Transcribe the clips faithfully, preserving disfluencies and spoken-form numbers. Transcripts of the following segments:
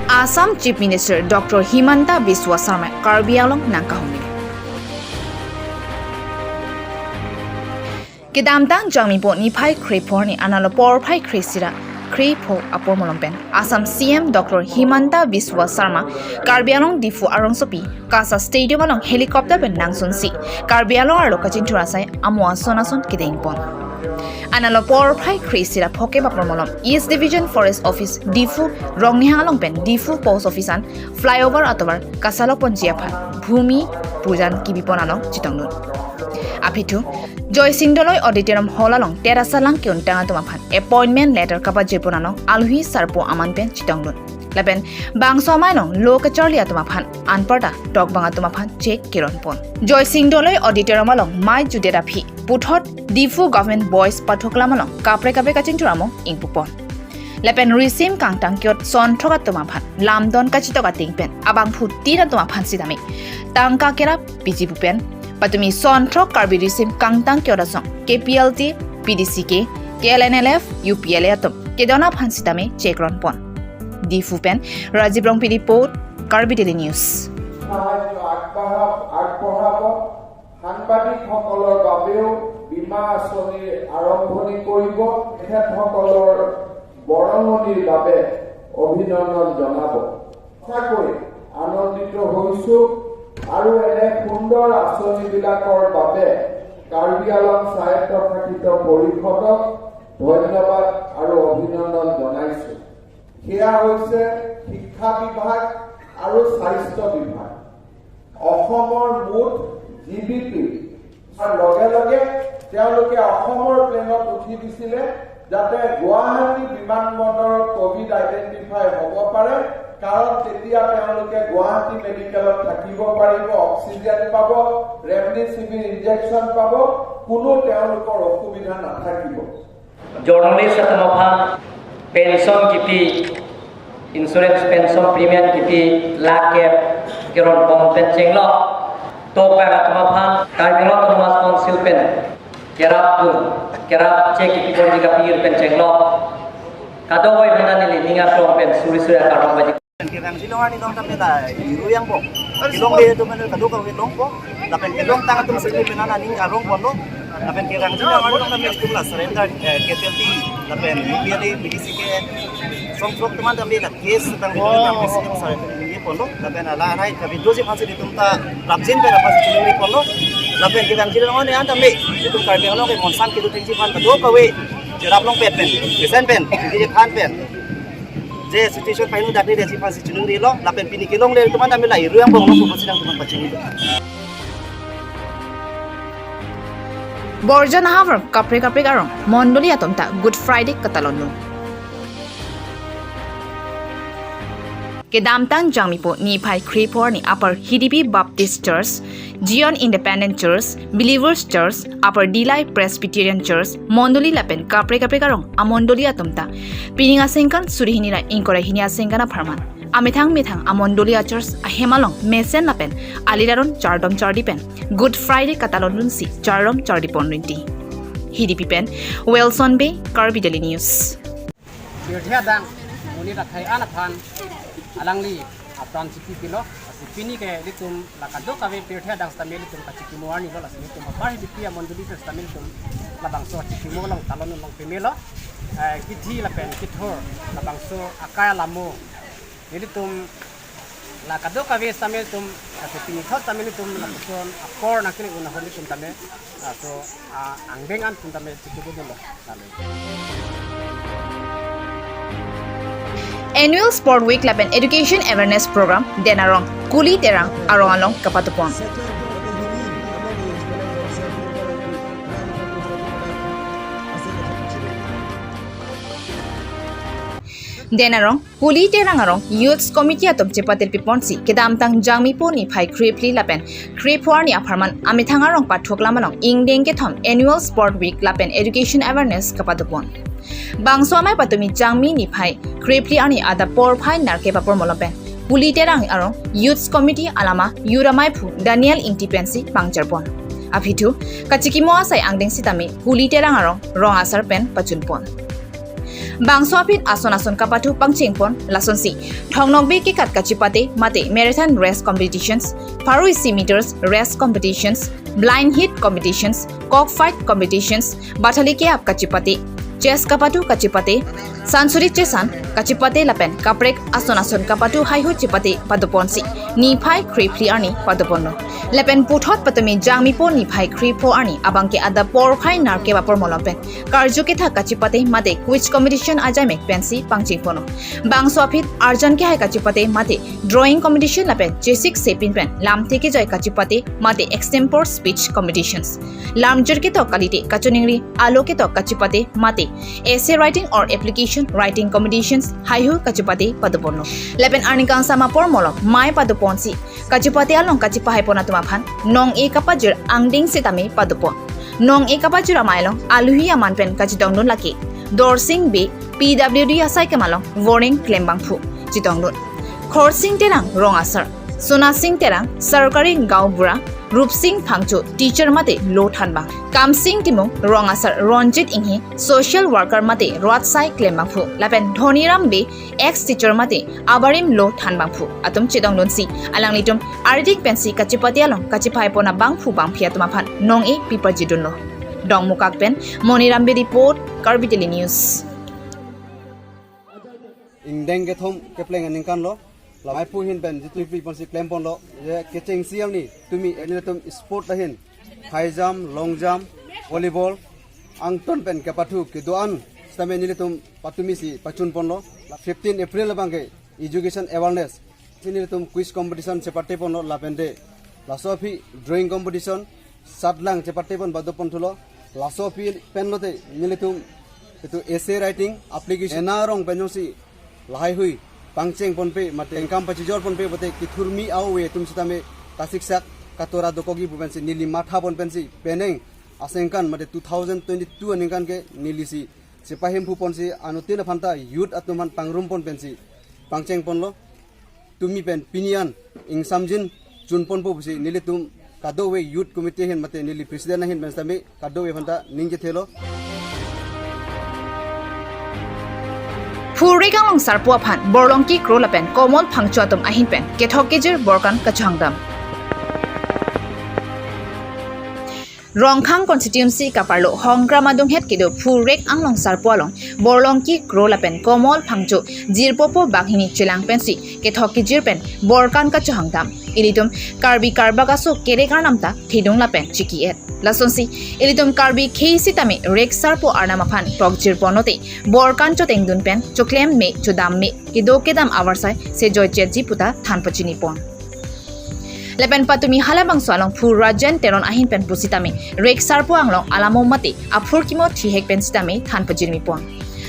Assam Chief Minister Doctor Himanta Biswa Sarma Karbi Anglong nangkahumri. Kedamtang Jangmipo niphai kre-pho arni analo porphai kre-isi ra kre-pho apor malom pen Assam C M Doctor Himanta Biswa Sarma Karbi Anglong Diphu arongsopi KASA Stadium along helicopter pen nangsunsi Karbi Anglong arlo kachingthur asai amo ason ason kedengpon. Analo porphai kre-isi ra phokep apor malom East Division Forest Office Diphu Rongnihang along pen Diphu Post Office an flyover atovar kasalokponji aphan Bhumi Pujan kibipon along chetongdun. Aphi thu Joysing Doloi Auditorium Hall along terasa lang ke-untang atum aphan appointment letter kapajirpon along alohi sarpo aman pen chetongdun. Lapen bangso amei along lo kacharli atum aphan anparta tokbang atum aphan cheque keronpon. Joysing Doloi Auditorium along mei judet aphi puthot Diphu Government Boys Pathoklam along kaprek kaprek kachingthur amo ingpupon. Lapen risim kangtang ke-ot son throk atum aphan lamdon kachetok ateng pen abangphutin atum aphan sitame tangka kerap piji pu pen patumi son throk Karbi risim kangtang ke-ot asong K P L T, P D C K, K L N L F, U P L A atum kedon aphan sitame cheque ronpon. Diphu pen Rajiv Rongpi report, Karbi Daily News. সাহায্য আগবঢ়াব আগবঢ়াব। সাংবাদিকসকলৰ বাবেও বীমা আঁচনিৰ আৰম্ভণি কৰিব। তেখেতসকলৰ বৰঙণিৰ বাবে অভিনন্দন জনাব। সঁচাকৈ আনন্দিত হৈছো আৰু এনে সুন্দৰ আঁচনিবিলাকৰ বাবে কাৰ্বি আংলং স্বায়ত্তশাসিত পৰিষদক ধন্যবাদ আৰু অভিনন্দন জনাইছো। সেয়া হৈছে শিক্ষা বিভাগ আৰু স্বাস্থ্য বিভাগ। অসমৰ মুঠ জি ডি পি আৰু লগে লগে তেওঁলোকে অসমৰ প্লেনত উঠি দিছিলে যাতে গুৱাহাটী বিমানবন্দৰত কভিড আইডেণ্টিফাই হ'ব পাৰে, কাৰণ তেতিয়া তেওঁলোকে গুৱাহাটী মেডিকেলত থাকিব পাৰিব, অক্সিজেন পাব, ৰেমডিচিভিৰ ইনজেকশ্যন পাব, কোনো তেওঁলোকৰ অসুবিধা নাথাকিব। Journalist atum aphan pension kipi, insurance pension premium kipi lakh kep keronpon pen chenglok. Tokbang atum aphan Karbi Anglong Autonomous Council pen kerap dun, kerap cheque kipi ponji kapir pen chenglok. Kadokave aphan neli ning arlong pen suri suri akardom pajir. Kevangji along arni along tame la iru yang po. Kelongle atum mane kadokave longpo. Lapen kelongtang atum sini penana ning arong ponlo. Lapen kevangji along arni along tame itum la surrender, eh, K T L T, lapen U P L A, P D C K, son throk atum tame la case tang ko tame itum surrender ponlo. Lapen la hai kabi doji aphansi itum ta prapjin pen aphansi chiningri ponlo. Lapen kevangji along arni an tame itum Karbi Anglong ke monsam kedo thengji aphan kadokave cherap longpet pen, pesen pen, keje than pen. Je situation painu dakri desi aphansi chiningrilo, lapen pini kelongle atum tame la iru yang bong lo aphansi nangtum aphan pachiningri. Borjon ahavar kaprek kaprek arong mondoli atum ta Good Friday katalondun. Kedamtang Jangmipo niphai kre-pho arni Upper Hidipi Baptist Church, Zion Independent Church, Believers Church, Upper Dillai Presbyterian Church mondoli lapen kaprek kaprek arong amondoli atum ta pining aningkan suri hini ra ingkoi ra hini aningkan apharman amethang methang amondoli achurch ahem along mesen lapen alir aron chardom chardi pen Good Friday katalondunsi chardom chardipon rinti. Hidipi pen Wilson Bey, Karbi Daily News. Pirthe adang monit akhei an aphan alangli apran chipi pilo, lasi pini ke ilitum la kadokave pirthe adang sitame ilitum kachikimo arni lo, lasi ilitum Upper Hidipi amondoli sitame ilitum labangso kachikimo along talon along pemelo, eh, kithi lapen kithor labangso akai alamo ilitum la kadokave sitame ilitum, lasi pini thot sitame ilitum lapuson apor nangkele un ahormu ilitum tame, laso, ah, angdeng an atum tame chikidun lo. Annual Sport Week lapen Education Awareness Program Den Arong, Kuli Terang arong along kapatupon. Den Arong, Kuli Terang arong Youth Committee atum chepatir piponsi kedamtang Jangmipo niphai kre-phli lapen kre-pho arni apharman amethang arong Pathoklam along ingdeng kethom Annual Sport Week lapen Education Awareness kapatupon. Bangso amei patumi Jangmi niphai kre-phli arni adap porphai nerkep apor malom pen Kuli Terang arong Youth Committee alama Youth ameiphu Daniel Ingti pensi pangcherpon. Aphi thu kachikimo asai angdeng sitame Kuli Terang arong rong asar pen pachunpon. Bangso aphi ason ason kapathu pangchengpon lasonsi, Thong Nokbe kekat kachipate mate marathon race competitions, pharo isi meters race competitions, blind hit competitions, cock fight competitions, bathali ke-ap kachipate, chess kapathu kachipate, sansuri chesan kachipate lapen kaprek ason ason kapathu haihui chipate padoponsi, niphai kre phli arni padoponlo. Lapen puthot patumi jangmipo niphai kre pho arni abangke adap porphai nerkep apor malom pen karju kethak kachipate mate quiz competition ajaimek pensi pangchengponlo. Bangso aphi arjan kehai kachipate mate drawing competition lapen chesik sepin pen lamthe kejoi kachipate mate extempore speech competitions, larger ketok kalite kachiningri alo ketok kachipate mate essay writing or application writing competitions haihui kachipate padoponlo. Lapen arni kangsam apor malom mei padoponsi, kachipate along kachipahaipon atum aphan nong-e kapajir angdeng sitame padopon. Nong-e kapajir amei along aluhi aman pen kachitongdun lake Dorsing Bey, P W D asai kemalong warning klembangphu chetongdun. Khorsing Terang rong asar, Sonasing Terang sarkari gaon bura, Rupsing Phangcho teacher mate lo thanbang, Kamsing Timung rong asar, Ronjit Inghi social worker mate rat asai klembangphu lapen Dhoniram Bey ex teacher mate abarim lo thanbangphu atum chetongdunsi, alanglitum ariding pensi kachipate along kachipahaipon abangphu bangphi atum aphan nong-e pipajidunlo. Dongmukak pen Moniram Bey report, Karbi Daily News. Ingdeng kethom kepleng aningkan lo. Lamai pu ahin pen jitu pi ponsi klemponlo. Ye kechengsi arni tumi nelitum sport ahin high jump, long jump, volleyball angton pen kepathu kedo-an sitame nelitum patumisi pachunponlo. Fifteen April abangke education awareness. Si nelitum quiz competition chepateponlo lapen de laso aphi drawing competition satlang chepatepon padoponthulo. Laso aphi pen lote nelitum itum essay writing, application, ena rong pen jongsi lahaihui pangchengponpe mate engkam pachijorponpe mate kethurmi a-ove atum sitame kasiksak katora dokokji pu pensi neli mathapon pensi penang asengkan mate two thousand twenty-two aningkan ke nelisi chepahemphuponsi anuttin aphanta youth atum aphan pangrumpon pensi pangchengponlo. Tumi pen pini an ingsamjin chunponpo pusi nelitum kadokave youth committee ahin mate neli president ahin pen sitame kadokave aphanta ningje thelo. Phurek Anglong Sarpo aphan Borlongki Kro lapen Komol Phangcho atum ahin pen kethok kejir borkan kachohangdam. Rongkhang constituency kaparlo Hongkram adunghet kedo Phurek Anglong Sarpo along Borlongki Kro lapen Komol Phangcho jirpopo banghini chelang pensi kethok kejir pen borkan kachohangdam. Ilitum Karbi Karbak aso kerek arnam ta thedung lapen chiki-et. Lasonsi ilitum Karbi khei sitame Rek Sarpo arnam aphan tokjirpon lote borkan chotengdun pen choklem me chodam me kedo kedam avarsai sejoi chetji puta than pachinipon. Lapen patumi halabangso along phu Rajen Teron ahin pen pusitame Rek Sarpo Anglong alamo mate aphurkimo thihek pen sitame than pajirmipon.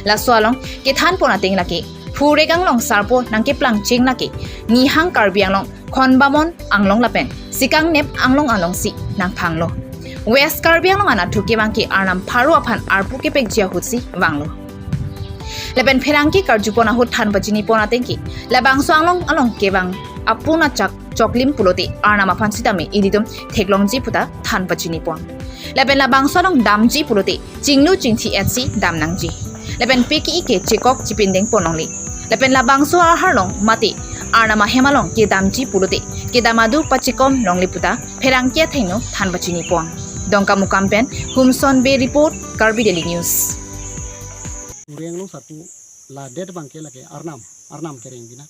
Laso along kethanpon ateng lake Phurek Anglong Sarpo nangkeplang cheng lake Nihang Karbi Anglong Khonbamon Anglong lapen Sikangnep Anglong alongsi nangphanglo. West Karbi Anglong anatthu kevang ke arnam pharo aphan arpu kepekji ahutsi vanglo. Lapen pherangke karjupon ahut than pachinipon ateng ke labangso anglong along kevang apun achak choklim pulote arnam aphan sitame ilitum theklongji puta than pachinipon. Lapen labangso along damji pulote chinglu chingthi-etsi dam nangji. Lapen peki ike chekok chipindeng pon longle. Lapen labangso ahar along mate arnam ahem along kedamji pulote kedam adu pachikom longle puta pherangke athengno than pachinipon. Dongkamukam pen Humson Bey report, Karbi Daily News. Phurek Anglong Sarpo ladet abangke lake arnam, arnam kereng bina.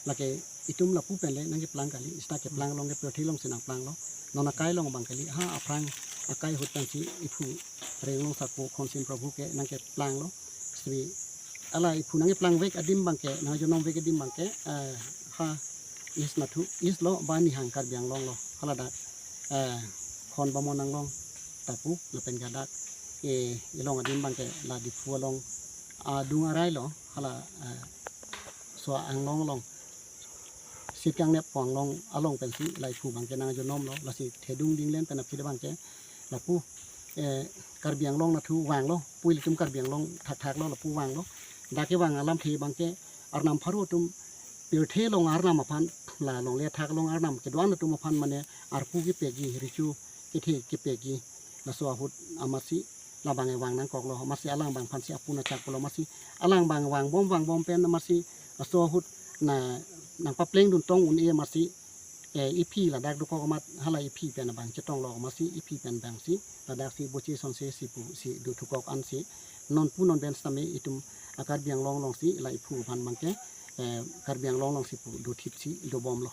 Lake itum lapu penle nangkeplang kali, ista keplang along ke pirthe alongsi nangplanglo. Non akai along abang kali, ha aphrang akai ahut pensi iphu Phurek Anglong Sarpo Khonsin Prabhu ke nangkeplanglo. Sri ala iphu nangkeplangvek adim abangke, nangjonomvek adim abangke, eh, ha East nathu, East lo ba Nihang Karbi Anglong lo. Haladak, eh, Khonbamon Anglong ta pu lapen ke dak, eh, ilong adim abangke la Diphu along adung arai lo, hala, eh, so anglong along Sikangnep Anglong along pensi la iphu abangke nangjonomlo, lasi thedung dinglen pen aphi abangke lapu, eh, Karbi Anglong nathu vanglo, pu ilitum Karbi Anglong thakthak lo lapu vanglo. Dak kevang alamthe abangke arnam pharo atum pirthe along arnam aphan la longle athak along arnam kedo-an atum aphan mane arpu kepekji, recho kethe kepekji, laso ahut amatsi labang e vang nangkoklo, amatsi alang abang aphansi apun achak pulo, amatsi alang abang vangbom vangbom pen amatsi laso ahut na nangpaplengdun tong un-e, amatsi eh, iphi ladak dokok amat hala iphi pen abang chetonglo, amatsi iphi pen abangsi ladaksi boche sonse si pusi dothukok ansi nonpu non pen sitame itum a-Karbi Anglong alongsi la iphu aphan abangke, eh, Karbi Anglong alongsi pu dothipsi dobomlo.